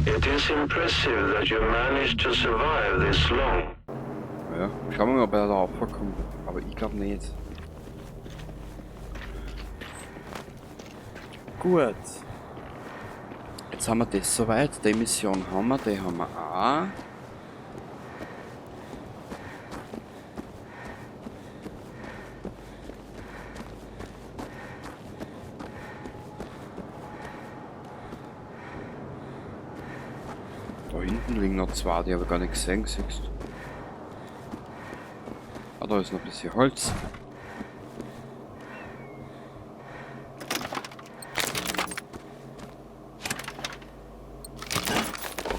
It is impressive that you managed to survive this long. Ja, schauen wir mal, ob er da raufkommt. Aber ich glaube nicht. Gut. Jetzt haben wir das soweit. Die Mission haben wir, die haben wir auch. Da hinten liegen noch zwei, die habe ich gar nicht gesehen, siehst du. Ah, da ist noch ein bisschen Holz.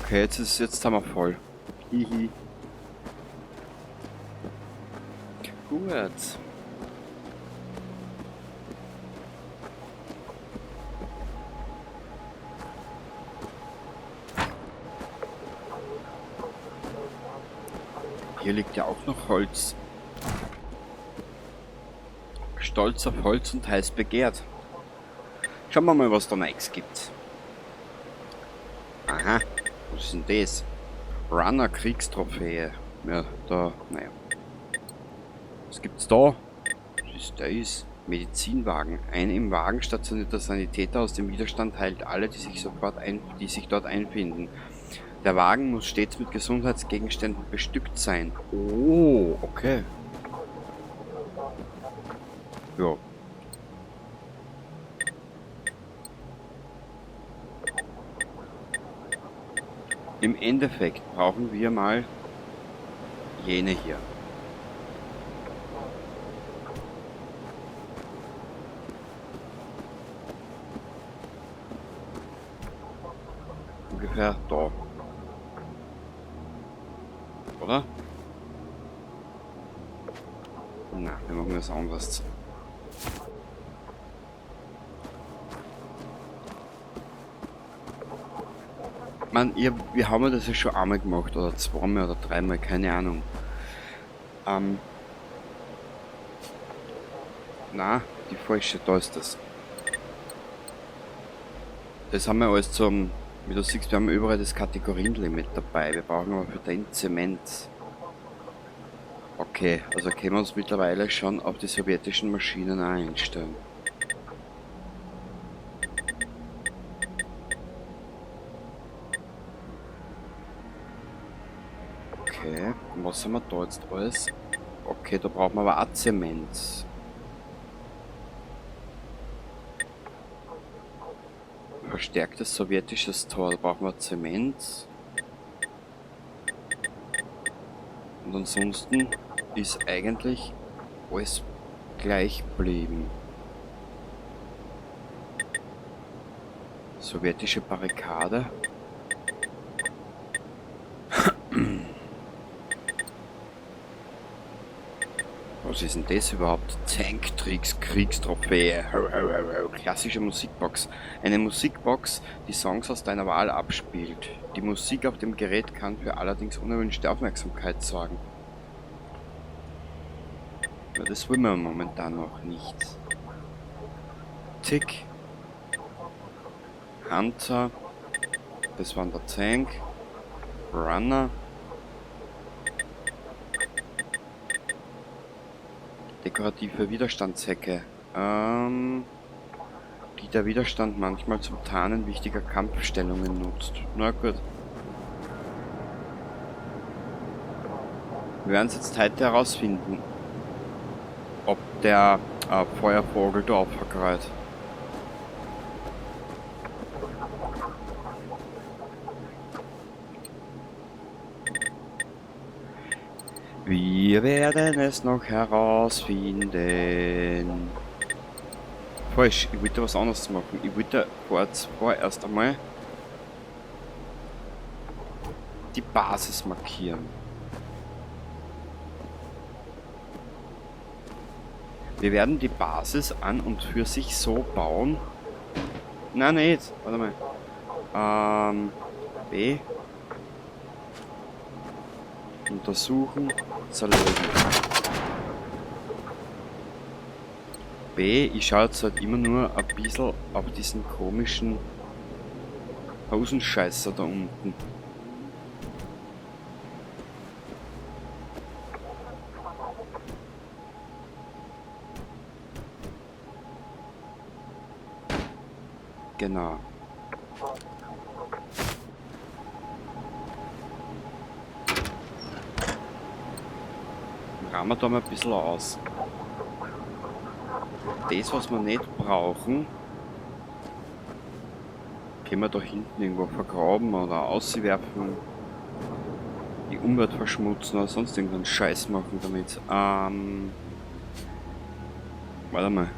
Okay, jetzt haben wir voll. Hihi. Gut. Hier liegt ja auch noch Holz. Stolz auf Holz und heiß begehrt. Schauen wir mal, was da nichts gibt. Aha, was ist denn das? Runner Kriegstrophäe. Ja, da, naja. Was gibt's da? Was ist das? Medizinwagen. Ein im Wagen stationierter Sanitäter aus dem Widerstand heilt alle, die sich sofort ein, die sich dort einfinden. Der Wagen muss stets mit Gesundheitsgegenständen bestückt sein. Oh, okay. Ja. Im Endeffekt brauchen wir mal jene hier. Ungefähr da. Oder? Na, wir machen das anders. Man, wir haben ja das ja schon einmal gemacht, oder zweimal oder dreimal, keine Ahnung. Na, die falsche, da ist das. Das haben wir alles zum, wie du siehst, wir haben überall das Kategorienlimit dabei. Wir brauchen aber für den Zement. Okay, also können wir uns mittlerweile schon auf die sowjetischen Maschinen einstellen. Okay, und was haben wir da jetzt alles? Okay, da brauchen wir aber auch Zement. Verstärktes sowjetisches Tor, da brauchen wir Zement. Und ansonsten ist eigentlich alles gleich geblieben. Sowjetische Barrikade. Was ist denn das überhaupt? Tanktricks, Kriegstrophäe. Klassische Musikbox. Eine Musikbox, die Songs aus deiner Wahl abspielt. Die Musik auf dem Gerät kann für allerdings unerwünschte Aufmerksamkeit sorgen. Ja, das wollen wir momentan noch nicht. Tick. Hunter. Das war der Tank. Runner. Dekorative Widerstandshecke. Die der Widerstand manchmal zum Tarnen wichtiger Kampfstellungen nutzt. Na gut. Wir werden es jetzt heute herausfinden, ob der Feuervogel da aufgreift. Wir werden es noch herausfinden. Falsch, ich wollte was anderes machen. Ich wollte vorerst einmal die Basis markieren. Wir werden die Basis an und für sich so bauen. Nein, nicht. Warte mal. B. Untersuchen. Zerlegen. B, ich schaue jetzt halt immer nur ein bisschen auf diesen komischen Hosenscheißer da unten. Genau. Rahmen wir da mal ein bisschen aus. Das, was wir nicht brauchen, können wir da hinten irgendwo vergraben oder auswerfen, die Umwelt verschmutzen oder sonst irgendeinen Scheiß machen damit. Warte mal.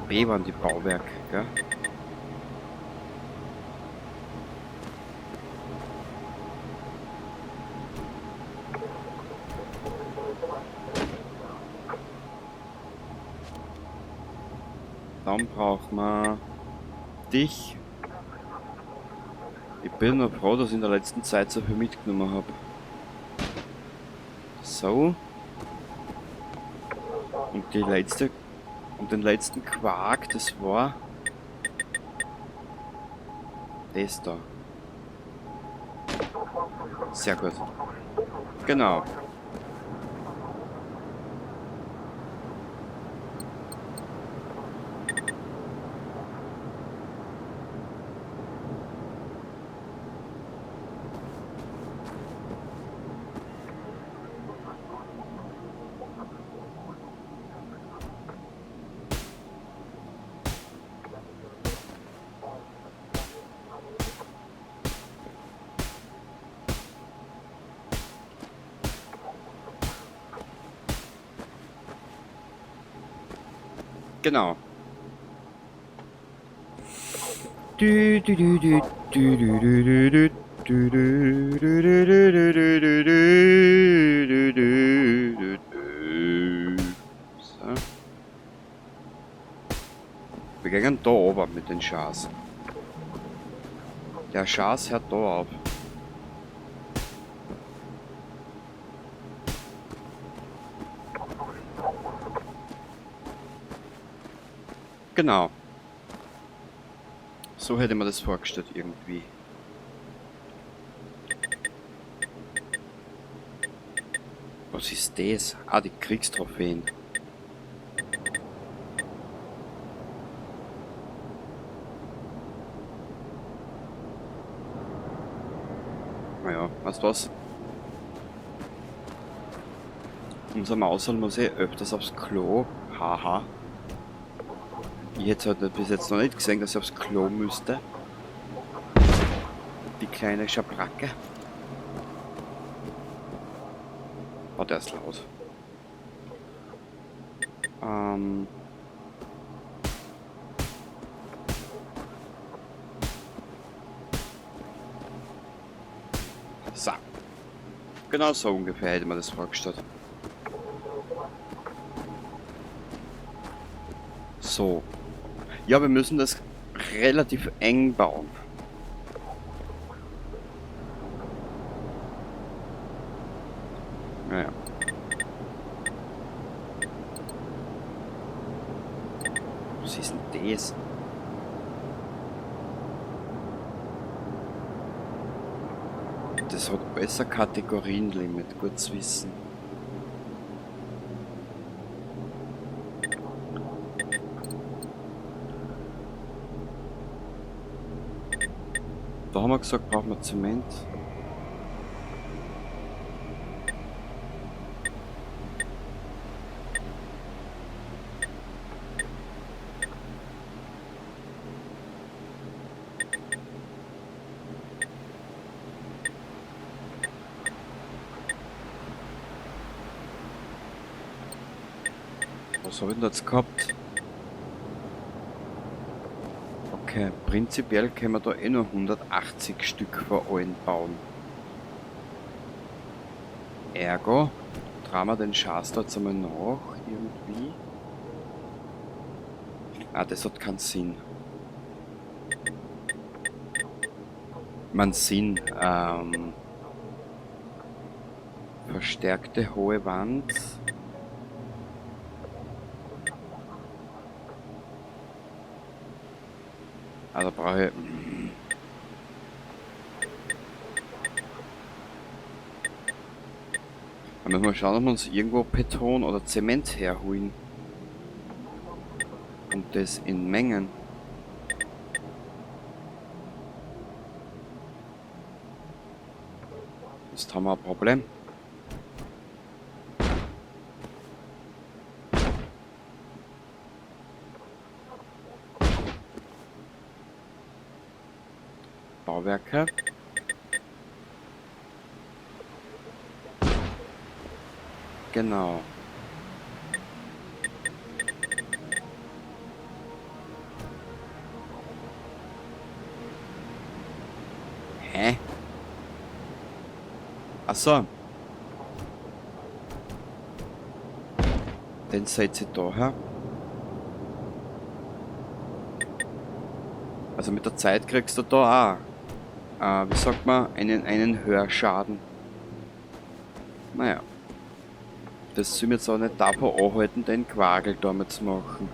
B waren die Bauwerke, gell? Dann brauchen wir dich. Ich bin noch froh, dass ich in der letzten Zeit so viel mitgenommen hab. So. Und die letzte, und den letzten Quark, das war das da. Sehr gut. Genau. Genau. Du, du, du, du, du, du, du, du, du, du, du, du, du, du, du, du, du, du. So. Wir gehen da oben mit den Schaß. Der Schaß hört da auf. Genau. So hätte man das vorgestellt irgendwie. Was ist das? Ah, die Kriegstrophäen. Naja, weißt du was? Unser Mausel muss eh öfters aufs Klo. Haha. Ich hätte halt bis jetzt noch nicht gesehen, dass ich aufs Klo müsste. Die kleine Schabracke. Oh, der ist laut. So. Genau so ungefähr hätte man das vorgestellt. So. Ja, wir müssen das relativ eng bauen. Naja. Was ist denn das? Das hat alles ein Kategorienlimit, gut zu wissen. Da haben wir gesagt, brauchen wir Zement. Was hab ich denn jetzt gehabt? Okay, prinzipiell können wir da eh nur 180 Stück vor allen bauen. Ergo, trauen wir den Schatz da jetzt einmal nach, irgendwie. Ah, das hat keinen Sinn. Man Sinn, verstärkte hohe Wand. Ah, da brauche ich... Da müssen wir schauen, ob wir uns irgendwo Beton oder Zement herholen. Und das in Mengen. Jetzt haben wir ein Problem. Bauwerke. Genau. Hä? Ach so. Den setze ich da her. Also mit der Zeit kriegst du da auch, wie sagt man, einen Hörschaden. Naja. Das soll mir jetzt auch nicht davon anhalten, den Quagel damit zu machen.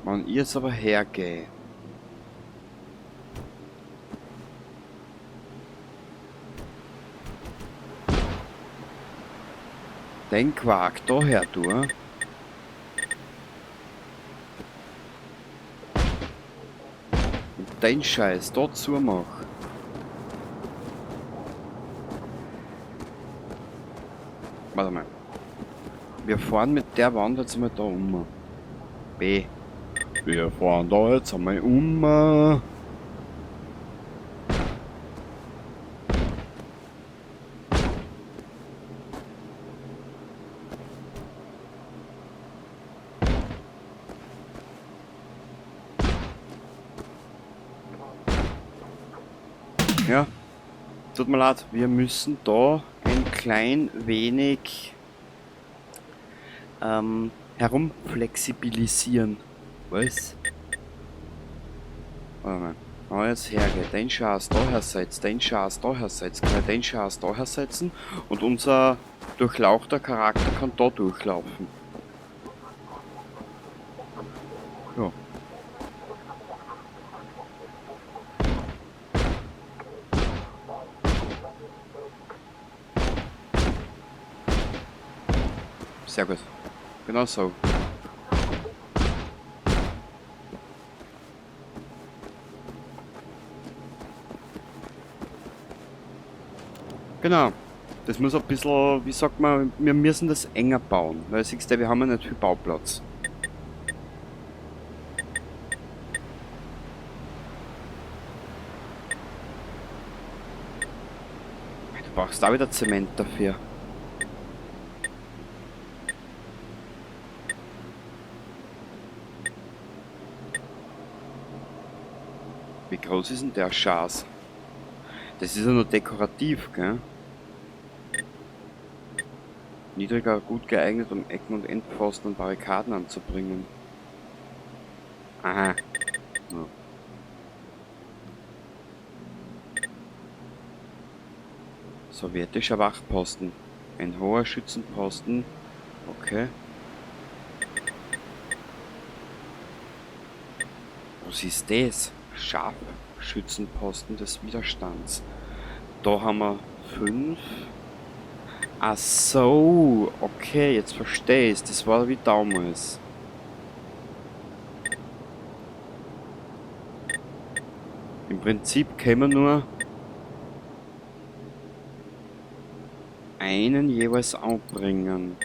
Wenn ich jetzt aber hergehe. Den Quark da her tue. Und den Scheiß da zumach. Warte mal. Wir fahren mit der Wand jetzt mal da um. B. Wir fahren da jetzt einmal um. Ja, tut mir leid, wir müssen da ein klein wenig herumflexibilisieren. Was? Warte mal. Wenn jetzt hergeht, den Schatz da hersetzt, den Schatz da hersetzt, kann ich den Schatz da hersetzen und unser durchlauchter Charakter kann da durchlaufen. Ja. Sehr gut. Genau so. Genau. Das muss ein bisschen, wie sagt man, wir müssen das enger bauen. Weil siehst du, wir haben ja nicht viel Bauplatz. Du brauchst da wieder Zement dafür. Wie groß ist denn der Schatz? Das ist ja nur dekorativ, gell? Niedriger, gut geeignet, um Ecken und Endpfosten und Barrikaden anzubringen. Aha. Ja. Sowjetischer Wachposten. Ein hoher Schützenposten. Okay. Was ist das? Scharfschützenposten des Widerstands. Da haben wir 5. Ach so, okay, jetzt verstehe ich's. Das war wie damals. Im Prinzip können wir nur einen jeweils anbringen.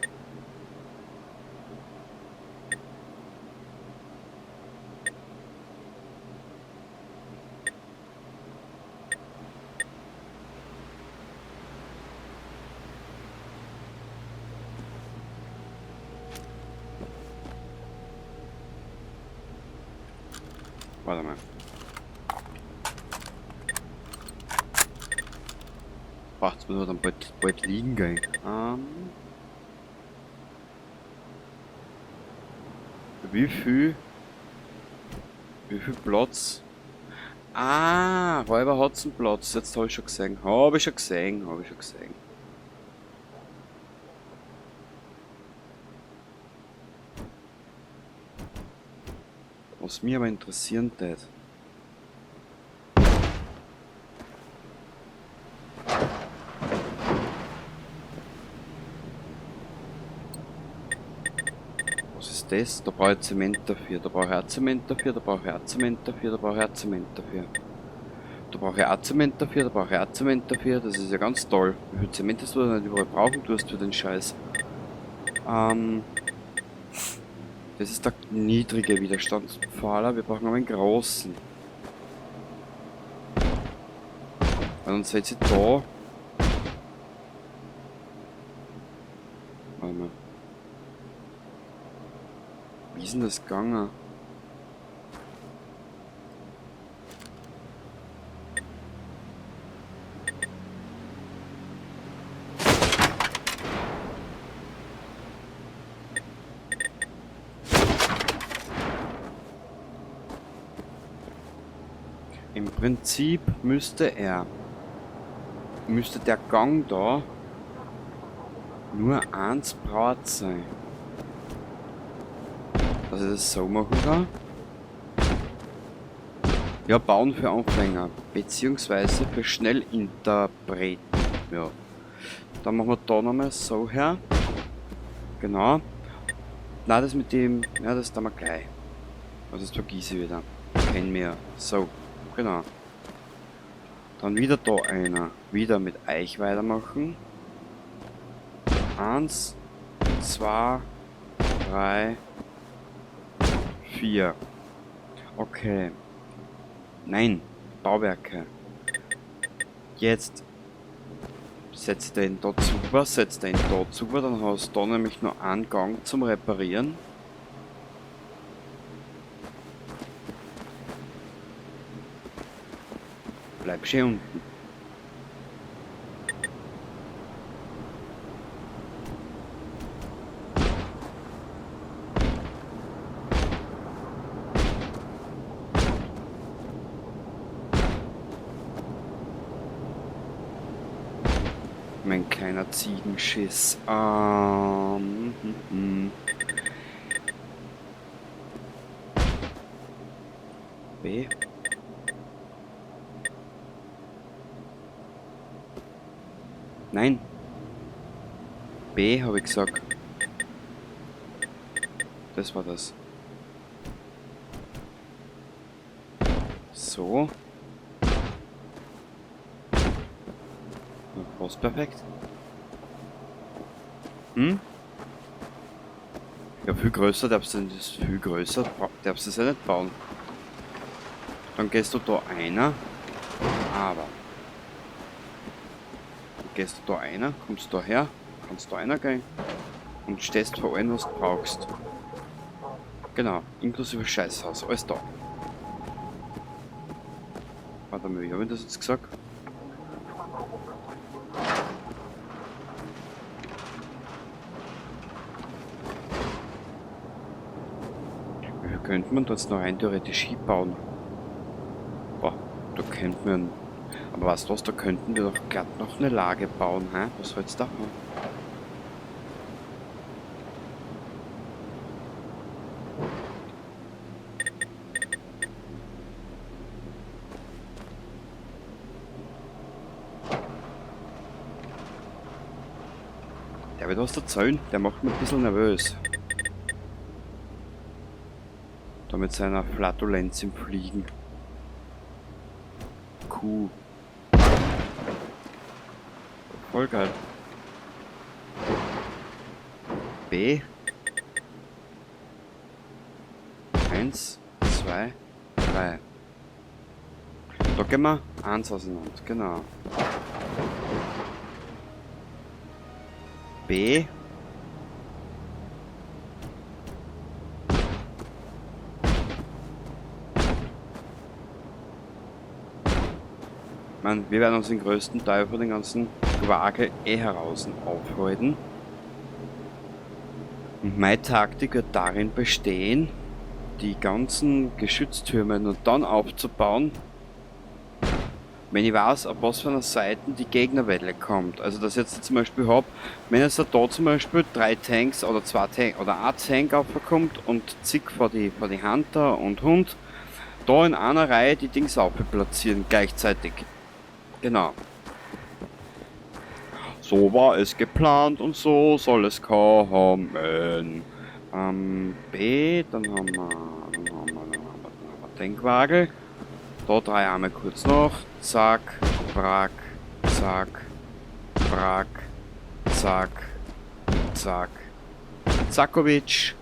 Warte mal. Boah, jetzt müssen wir dann bald liegen gehen. Wie viel Platz? Ah, Räuber hat's einen Platz. Jetzt hab ich schon gesehen. Hab ich schon gesehen, hab ich schon gesehen. Was mir aber interessieren tät. Was ist das? Da brauche ich Zement dafür, da brauche ich auch Zement dafür, da brauche ich auch Zement dafür, da brauche ich auch Zement dafür. Da brauche ich auch Zement dafür, da brauche ich auch Zement dafür. Das ist ja ganz toll. Wie viel Zement hast du denn überall brauchen tust für den Scheiß? Das ist der niedrige Widerstandspfahler. Wir brauchen aber einen großen. Weil dann setze ich da. Warte mal. Wie ist denn das gegangen? Im Prinzip müsste der Gang da nur 1 breit sein. Dass ich das so machen kann. Ja, bauen für Anfänger, beziehungsweise für Schnellinterpreten. Ja. Dann machen wir da nochmal so her. Genau. Nein, das mit dem, ja, das tun wir gleich. Also das vergieße ich wieder. Kennen wir. So. Genau. Dann wieder da einer. Wieder mit Eich weitermachen. 1, 2, 3, 4. Okay. Nein. Bauwerke. Jetzt setz den da zu, setz den da zu, dann hast du da nämlich nur einen Gang zum Reparieren. Bleib schön unten. Mein kleiner Ziegenschiss. B. Nein. B habe ich gesagt. Das war das. So. Passt perfekt. Hm? Ja, viel größer darfst du nicht, viel größer darfst du es ja nicht bauen. Dann gehst du da einer, aber gehst du da einer, kommst da her, kannst da einer gehen und stehst vor allem, was du brauchst. Genau, inklusive Scheißhaus, alles da. Warte mal, wie hab ich das jetzt gesagt? Wie könnte man dort noch rein theoretisch hinbauen? Boah, da könnte man... Aber weißt du was, da könnten wir doch glatt noch eine Lage bauen, hä? Was soll's da? Der wird was erzählen, der macht mich ein bisschen nervös. Da mit seiner Flatulenz im Fliegen. Kuh. Voll geil. B. 1, 2, 3. Da gehen wir 1 auseinander, genau. B. Ich meine, wir werden uns den größten Teil von den ganzen Quarke eh heraus aufhalten. Und meine Taktik wird darin bestehen, die ganzen Geschütztürme nur dann aufzubauen, Wenn ich weiß, auf was für einer Seite die Gegnerwelle kommt. Also dass ich jetzt zum Beispiel hab, wenn jetzt da zum Beispiel 3 Tanks oder 2 Tank oder ein Tank aufkommt und zig vor die Hunter und Hund, da in einer Reihe die Dings platzieren gleichzeitig. Genau. So war es geplant und so soll es kommen. B, dann haben wir Tankwagen. Da 3 Arme kurz noch. Zack, brack, zack, brack, zack, zack. Zakovic.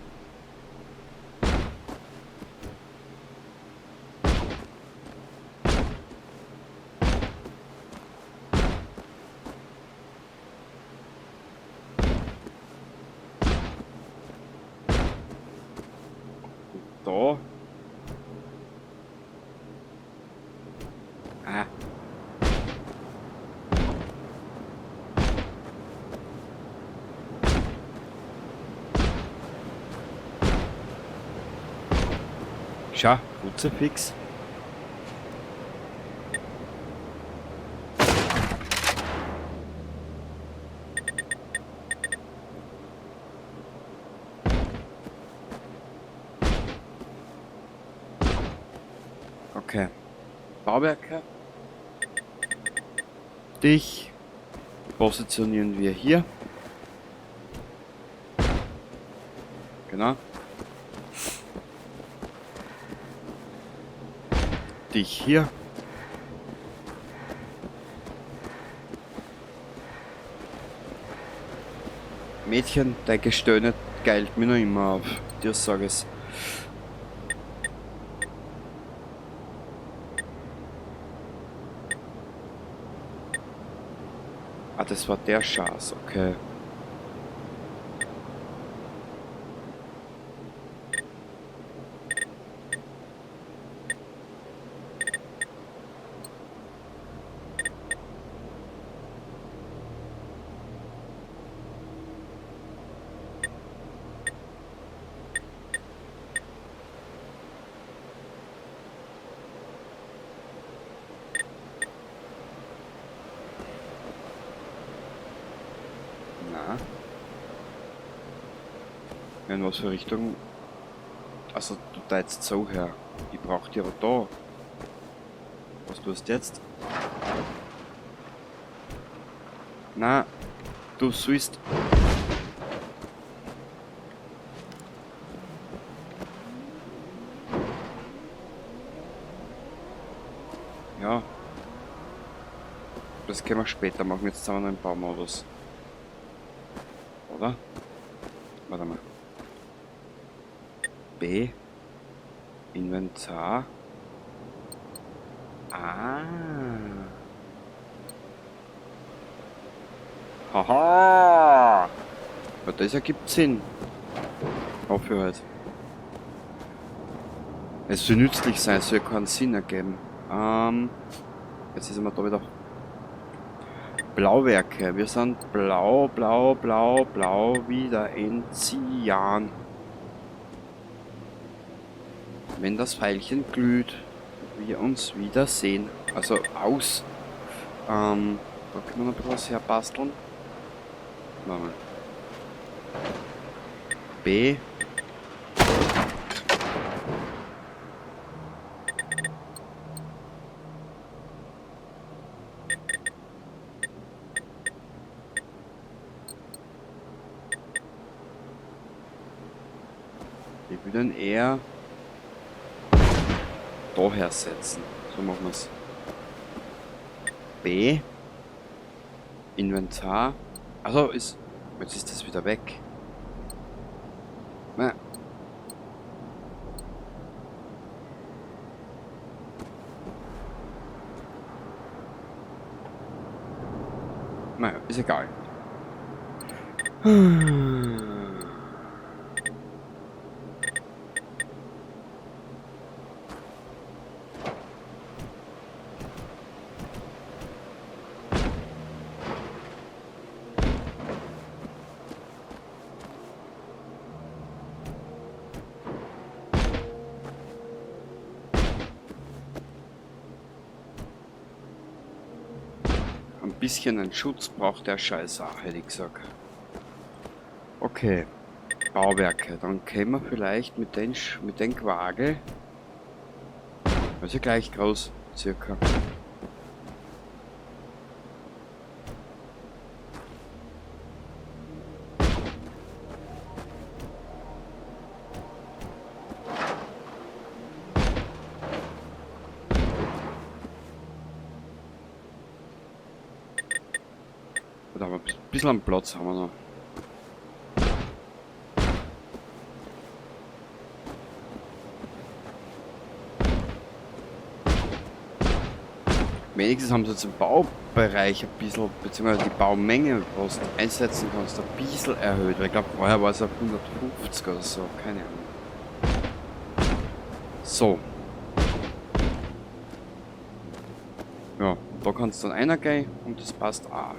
Da. Ah. Schau, Kruzifix. Okay. Bauwerke. Dich positionieren wir hier. Genau. Dich hier. Mädchen, dein Gestöhne geilt mir noch immer auf. Dir sag ich's. Ah, das war der Schatz, okay. In was für Richtung? Also du teilst so her. Ich brauch die aber da. Was tust du jetzt? Na, du sollst. Ja. Das können wir später machen. Jetzt haben wir noch einen Baumodus. Oder? Warte mal. B. Inventar. Ah. Haha. Ja, das ergibt Sinn. Hoffe ich halt. Es soll nützlich sein, es soll keinen Sinn ergeben. Jetzt ist immer da wieder Blauwerke. Wir sind blau, blau, blau, blau, wieder in Cyan. Wenn das Pfeilchen glüht, wir uns wiedersehen. Also aus. Da können wir noch ein bisschen was herbasteln. Warte mal. B. Ich will dann eher daher setzen. So machen wir's. B. Inventar. Also ist. Jetzt ist das wieder weg. Na. Naja, ist egal. Bisschen einen Schutz braucht der Scheiß auch, hätte ich gesagt. Okay. Bauwerke. Dann können wir vielleicht mit den Quagel. Also gleich groß, circa. Da haben wir ein bisschen am Platz haben wir noch. Wenigstens haben sie jetzt im Baubereich ein bisschen, beziehungsweise die Baumenge, was du einsetzen kannst, ein bisschen erhöht. Weil ich glaube, vorher war es auf 150 oder so, keine Ahnung. So. Ja, da kannst du dann einer gehen und das passt auch.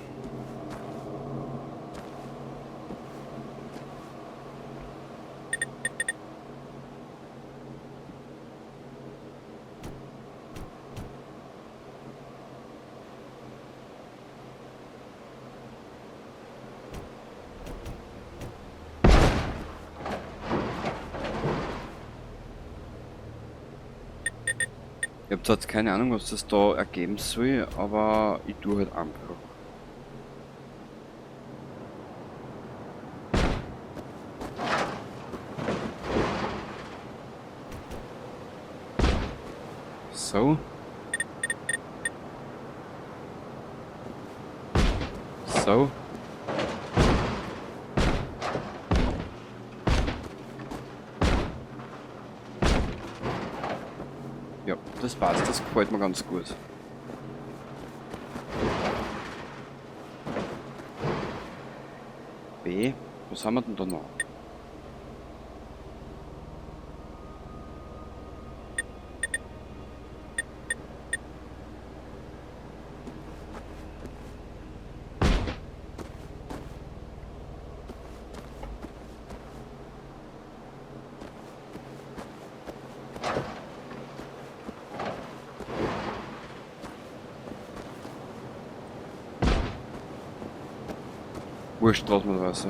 Ich hab zwar jetzt keine Ahnung, was das da ergeben soll, aber ich tue halt einfach. So. So. Ja, das passt, das gefällt mir ganz gut. B, was haben wir denn da noch? Wurscht, lass mal was.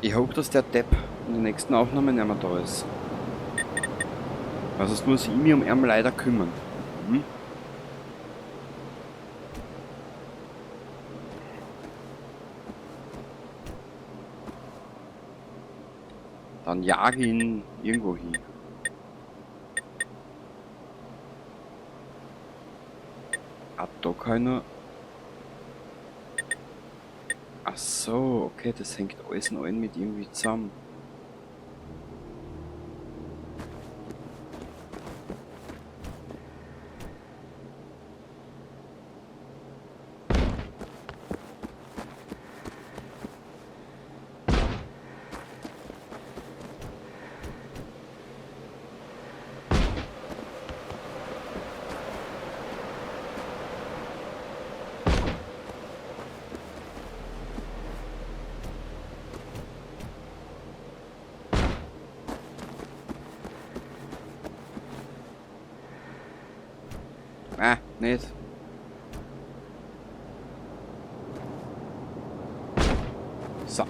Ich hoffe, dass der Depp in der nächsten Aufnahme nicht mehr da ist. Weil sonst muss ich mich um ihn leider kümmern. Hm? Dann jage ich ihn irgendwo hin. Hat da keiner. Ach so, okay, das hängt alles in allem mit irgendwie zusammen. Ah, nicht. So.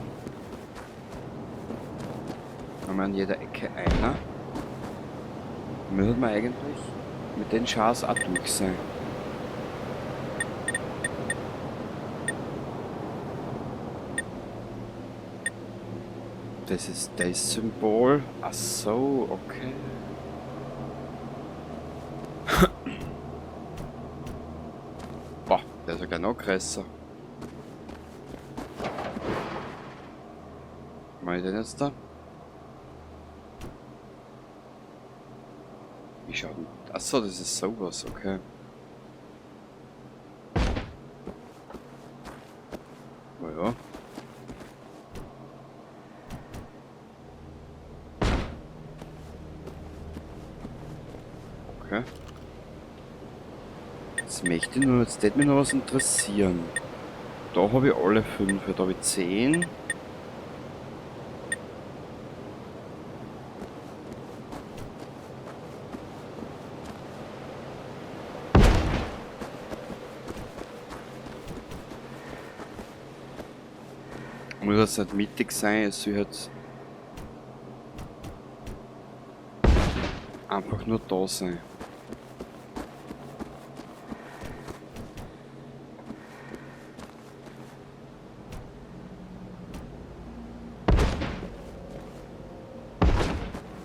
Haben wir an jeder Ecke einer. Müssen wir eigentlich mit den Schars auch durch sein. Das ist das Symbol. Ach so, okay. Boah, der ist ja gleich noch größer. Was mach ich denn jetzt da? Wie schaut denn... Achso, das ist sowas, okay. Naja. Okay. Jetzt möchte ich nur, jetzt würde mich noch was interessieren. Da habe ich alle 5, da habe ich 10. Muss jetzt nicht mittig sein, es soll jetzt einfach nur da sein.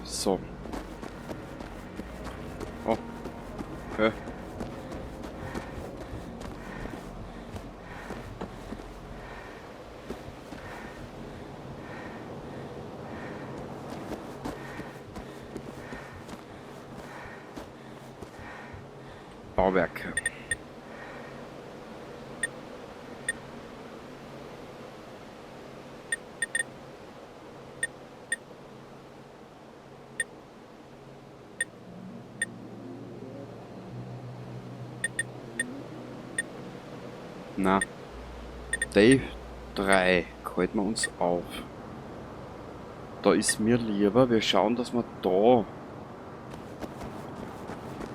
So. Oh. Okay. Bauwerke. Na, die 3 halten wir uns auf. Da ist mir lieber, wir schauen, dass wir da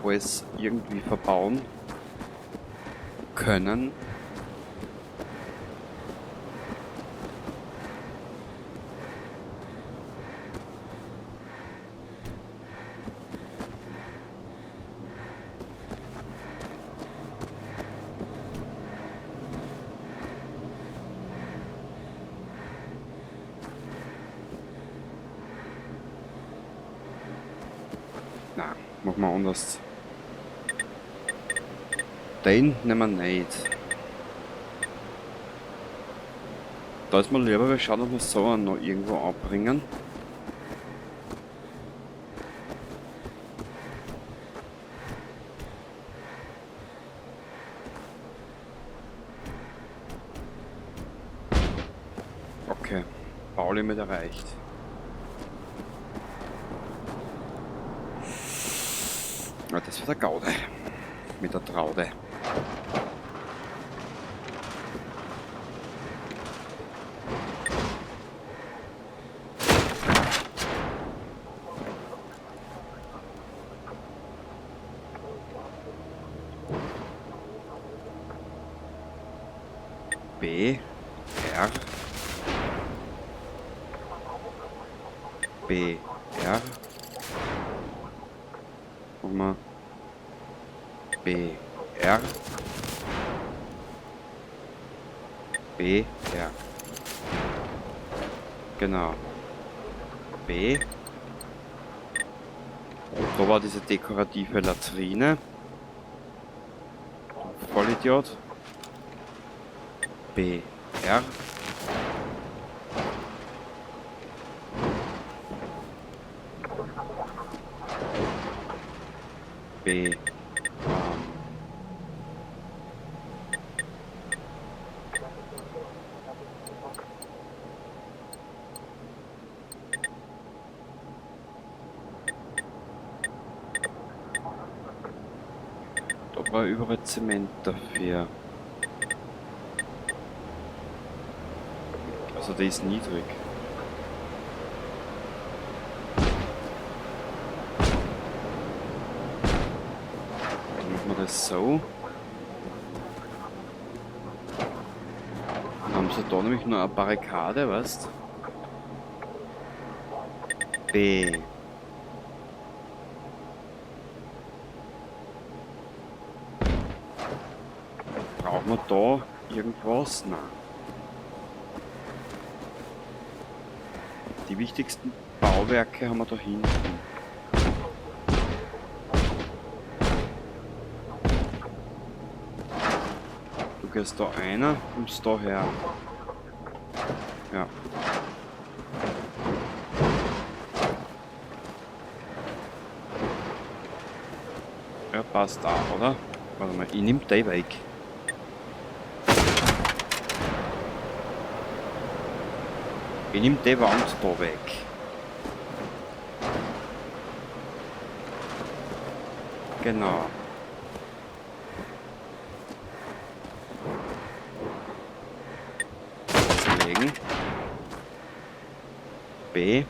alles irgendwie verbauen können. Na, machen wir anders. Den nehmen wir nicht. Da ist mir lieber, wir schauen, ob wir so einen noch irgendwo abbringen. Okay, Baulimit erreicht. Ja, das wird der Gaude. Mit der Traude. B, R, B, R, nochmal B, R, B, R. Genau. B. Da war diese dekorative Latrine. Vollidiot. B, R. B. Da war überall Zement dafür. Also der ist niedrig. Dann machen wir das so. Dann haben sie da nämlich nur eine Barrikade, weißt? B. Brauchen wir da irgendwas? Nein. Die wichtigsten Bauwerke haben wir da hinten. Du gehst da einer, kommst da her. Ja. Ja, passt da, oder? Warte mal, ich nehm den weg. Ich nehm die Wand da weg. Genau. Legen. B.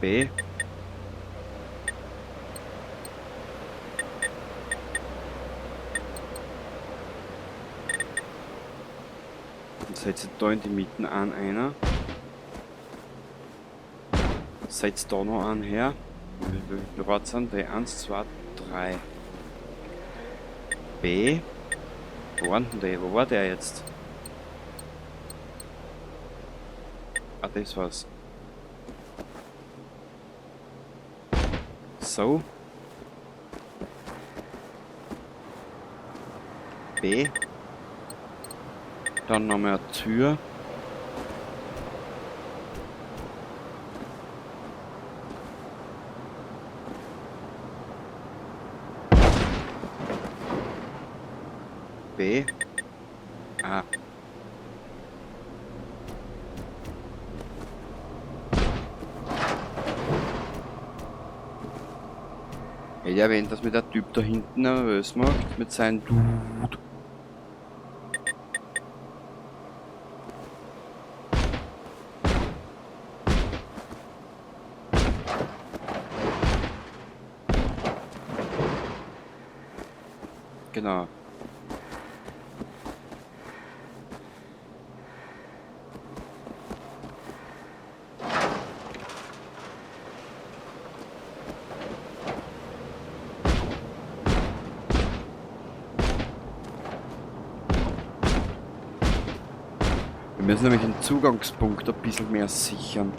B. Und setze da in die Mitten an einer. Setzt da noch einen her. Wie weit sind die? 1, 2, 3. B. Wo waren denn die? Wo war der jetzt? Ah, das war's. So. B. Dann nochmal eine Tür. B. A. Hätte ich erwähnt, dass mir der Typ da hinten nervös macht mit seinem Dude. Genau. Wir müssen nämlich den Zugangspunkt ein bisschen mehr sichern.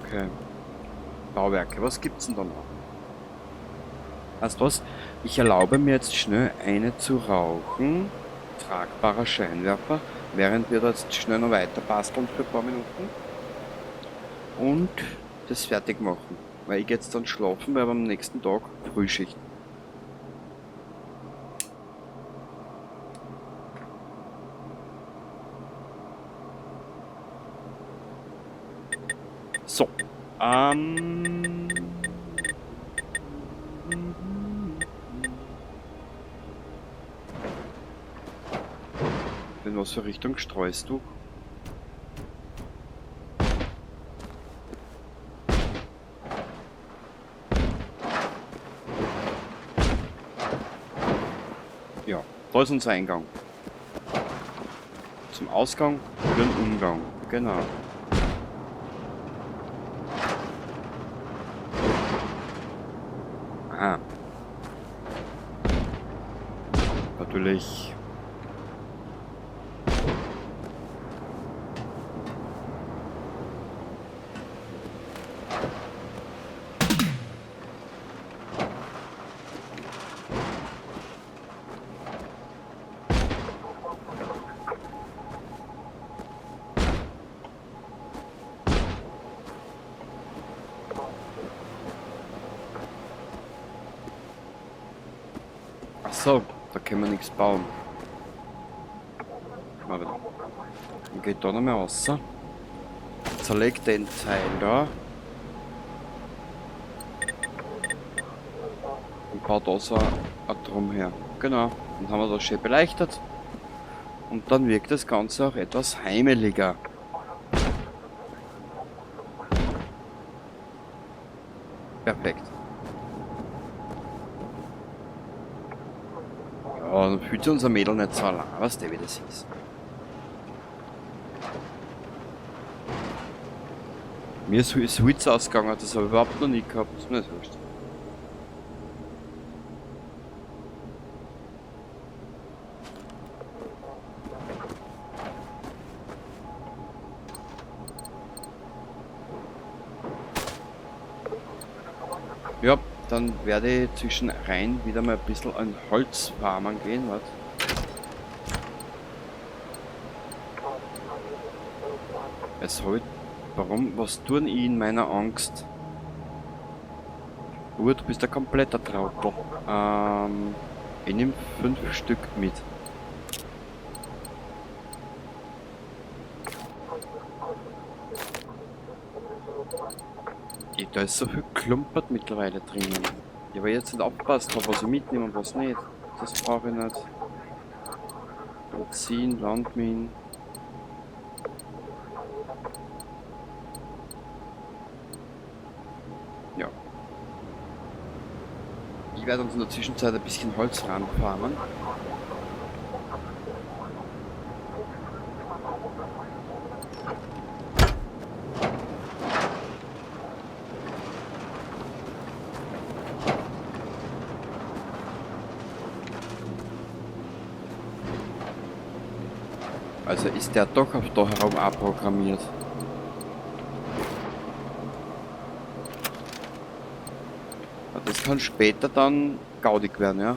Okay. Bauwerke, was gibt's denn da noch? Weißt du was? Ich erlaube mir jetzt schnell eine zu rauchen. Tragbarer Scheinwerfer, während wir da jetzt schnell noch weiter basteln für ein paar Minuten. Und das fertig machen. Weil ich jetzt dann schlafen werde am nächsten Tag Frühschicht. So. In was für Richtung streust du? Ja, da ist unser Eingang. Zum Ausgang für den Umgang. Genau. Aha. Natürlich. Ach so, da können wir nichts bauen. Warte. Dann geht da noch mal raus. Zerleg den Teil da. Und baut da so ein Drum her. Genau. Dann haben wir das schön beleuchtet. Und dann wirkt das Ganze auch etwas heimeliger. Perfekt. Ja, dann fühlt sich unser Mädel nicht so allein, weißt du, wie das ist. Mir ist Holz ausgegangen, das habe ich überhaupt noch nie gehabt. Das ist mir nicht wurscht. Ja, dann werde ich zwischen rein wieder mal ein bisschen an Holz farmen gehen. Warte. Es hab ich, warum, was tun ich in meiner Angst? Du bist ein kompletter Trottel. Ich nehm 5 Stück mit. Da ist so viel Klumpert mittlerweile drinnen. Ja, weil ich jetzt nicht aufgepasst habe, was ich mitnehme und was nicht. Das brauche ich nicht. Benzin, Landminen. Ja. Ich werde uns in der Zwischenzeit ein bisschen Holz ranfarmen. Also ist der doch auf da herum auch programmiert. Ja, das kann später dann gaudig werden, ja.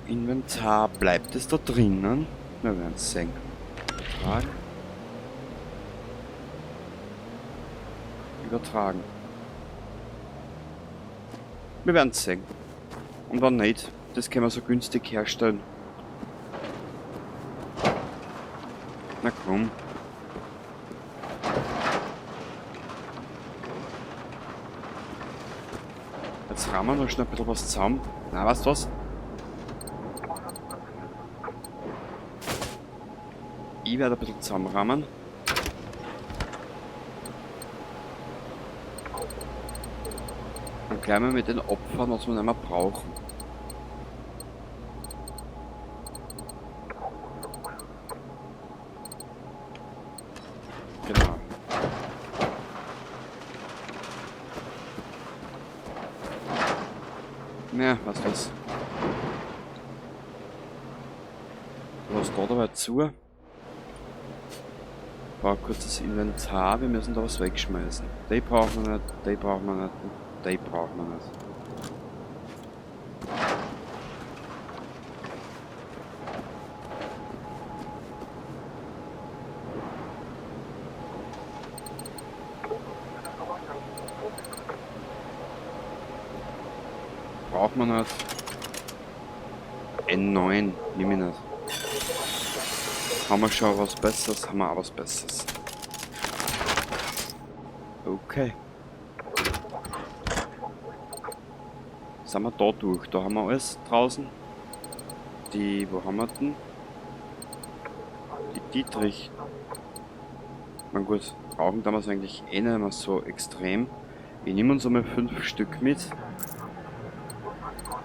Inventar, bleibt es da drinnen? Wir werden es sehen. Übertragen. Übertragen. Wir werden es sehen. Und wenn nicht, das können wir so günstig herstellen. Na komm. Jetzt rammen wir noch schnell ein bisschen was zusammen. Na, weißt du was? Ich werde ein bisschen zusammenrammen. Und gleich mal mit den Opfern, was wir nicht mehr brauchen. Genau. Ja, was das? Was da dabei zu? War kurz das Inventar, wir müssen da was wegschmeißen. Die brauchen wir nicht, die brauchen wir nicht, die brauchen wir nicht. Braucht man nicht. N9, nehme ich nicht. Haben wir schon was Besseres? Haben wir auch was Besseres. Okay. Sind wir da durch? Da haben wir alles draußen. Die, wo haben wir denn? Die Dietrich. Na gut, brauchen damals eigentlich eh nicht mehr so extrem. Ich nehme uns einmal 5 Stück mit.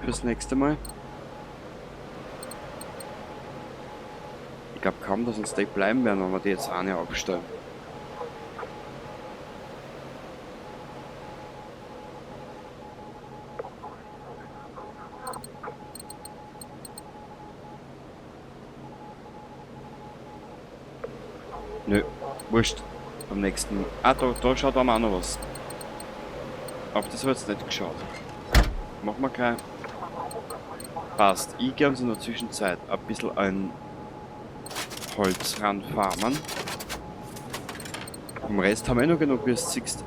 Fürs nächste Mal. Ich glaub kaum, dass uns die bleiben werden, wenn wir die jetzt auch nicht aufstellen. Nö, wurscht. Beim nächsten. Ah, da schaut auch noch was. Auf das hab ich jetzt nicht geschaut. Machen wir gleich. Passt. Ich geh uns in der Zwischenzeit ein bisschen ein Holz ranfarmen. Vom Rest haben wir eh noch genug, wie du siehst.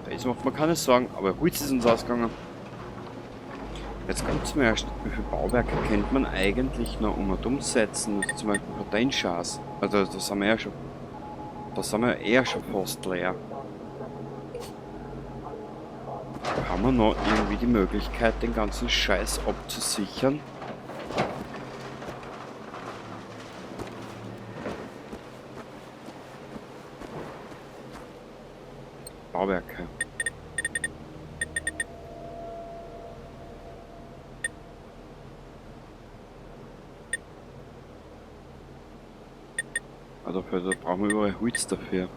Das macht man keine Sorgen, aber Holz ist uns ausgegangen. Jetzt kommt's mir erst, wie viele Bauwerke kennt man eigentlich noch um und umsetzen? Also zum Beispiel Potentials. Also das haben wir ja schon. Das haben wir eher schon fast leer. Haben wir noch irgendwie die Möglichkeit, den ganzen Scheiß abzusichern? Bauwerke. Also da brauchen wir überall Holz dafür.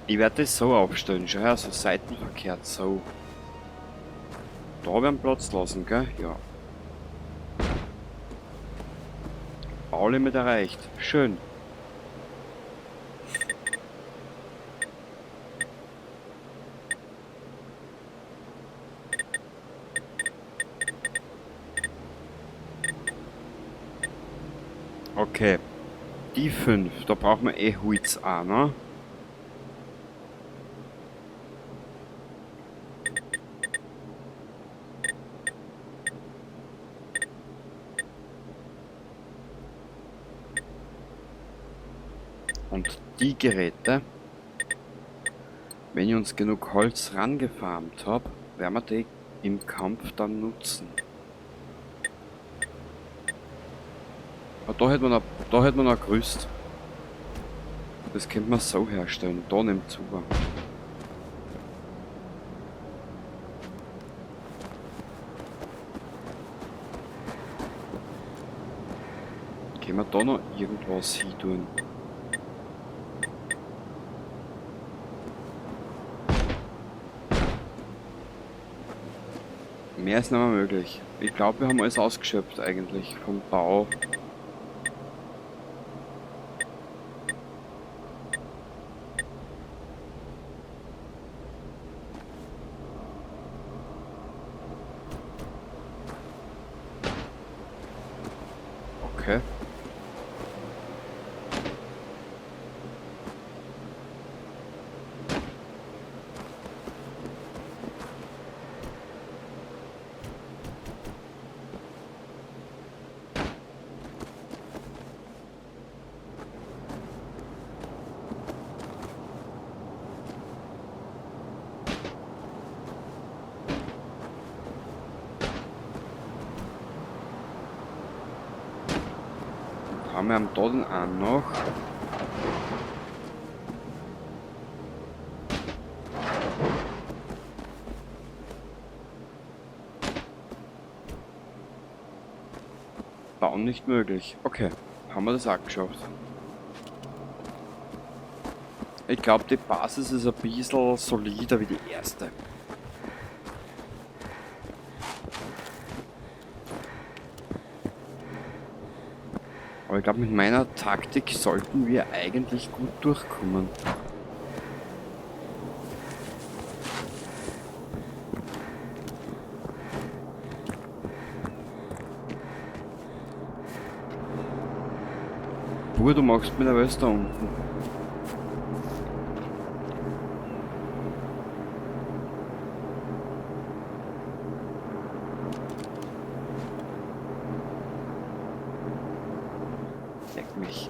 Ich werde das so aufstellen, schau her, so seitenverkehrt, so. Da werden wir Platz lassen, gell? Ja. Baulimit erreicht. Schön. Okay. Die 5, da brauchen wir eh Holz auch, ne? Und die Geräte, wenn ich uns genug Holz rangefarmt hab, werden wir die im Kampf dann nutzen. Aber da hätte man noch Gerüst. Das könnte man so herstellen. Da nimmt Zugang. Können wir da noch irgendwas hin tun? Mehr ist nicht mehr möglich. Ich glaube, wir haben alles ausgeschöpft eigentlich vom Bau. Okay. Haben wir am Toten auch noch. Bauen nicht möglich. Okay, haben wir das auch geschafft. Ich glaube, die Basis ist ein bisschen solider wie die erste. Aber ich glaube, mit meiner Taktik sollten wir eigentlich gut durchkommen. Bruder, du machst mich nervös da unten. Leck mich.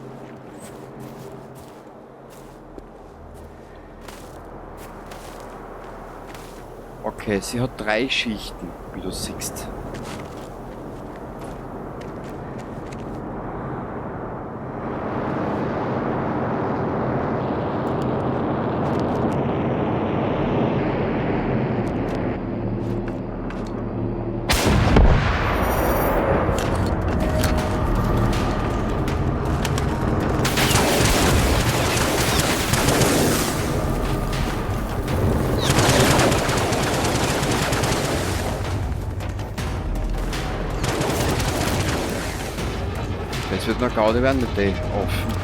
Okay, sie hat 3 Schichten, wie du siehst. Das wird noch Gaudi werden mit den offen.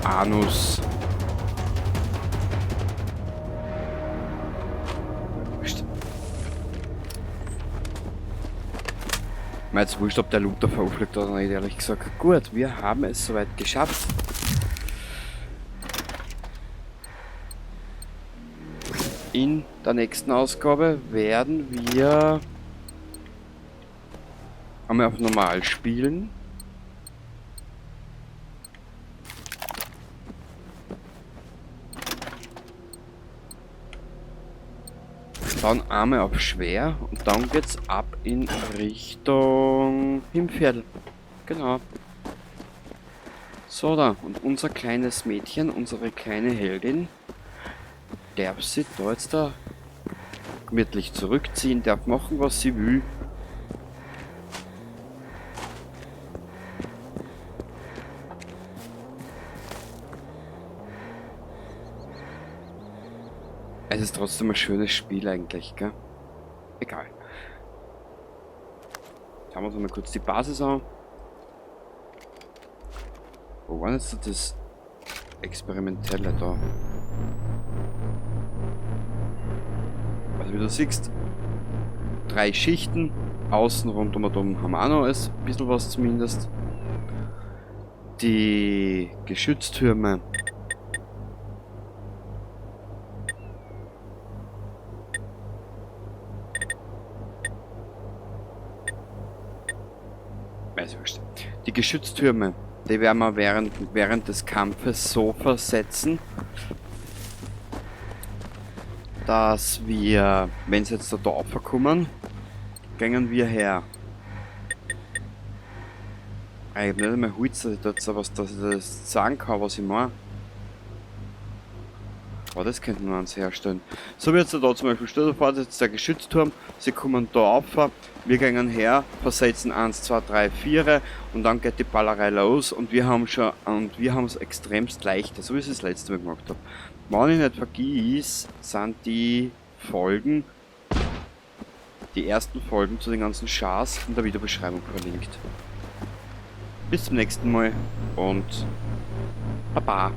Anus. Wurscht. Mir jetzt wurscht, ob der Loot davor aufliegt oder nicht, ehrlich gesagt. Gut, wir haben es soweit geschafft. In der nächsten Ausgabe werden wir einmal auf normal spielen. Dann einmal auf schwer und dann geht's ab in Richtung Himfjäll. Genau. So da, und unser kleines Mädchen, unsere kleine Heldin, darf sie da jetzt da Gemütlich zurückziehen, darf machen, was sie will. Es ist trotzdem ein schönes Spiel eigentlich, gell? Egal. Schauen wir uns mal kurz die Basis an. Wo war jetzt das Experimentelle da? Also wie du siehst, 3 Schichten, außen rundum und um haben wir auch noch ein bisschen was zumindest. Die Geschütztürme. Weiß ich wurscht. Die Geschütztürme, die werden wir während des Kampfes so versetzen, dass wir, wenn sie jetzt da raufkommen, gehen wir her. Ich hab nicht einmal Holz, dass ich da jetzt was, dass ich das sagen kann, was ich meine. Aber das könnten wir uns herstellen. So wie jetzt da zum Beispiel, stell dir vor, das ist jetzt der Geschützturm, sie kommen da rauf, wir gehen her, versetzen 1, 2, 3, 4 und dann geht die Ballerei los und wir haben schon, und wir haben's extremst leicht, so wie ich es das letzte Mal gemacht hab. Wenn ich nicht vergiss, sind die Folgen, die ersten Folgen zu den ganzen Chars in der Videobeschreibung verlinkt. Bis zum nächsten Mal und Baba.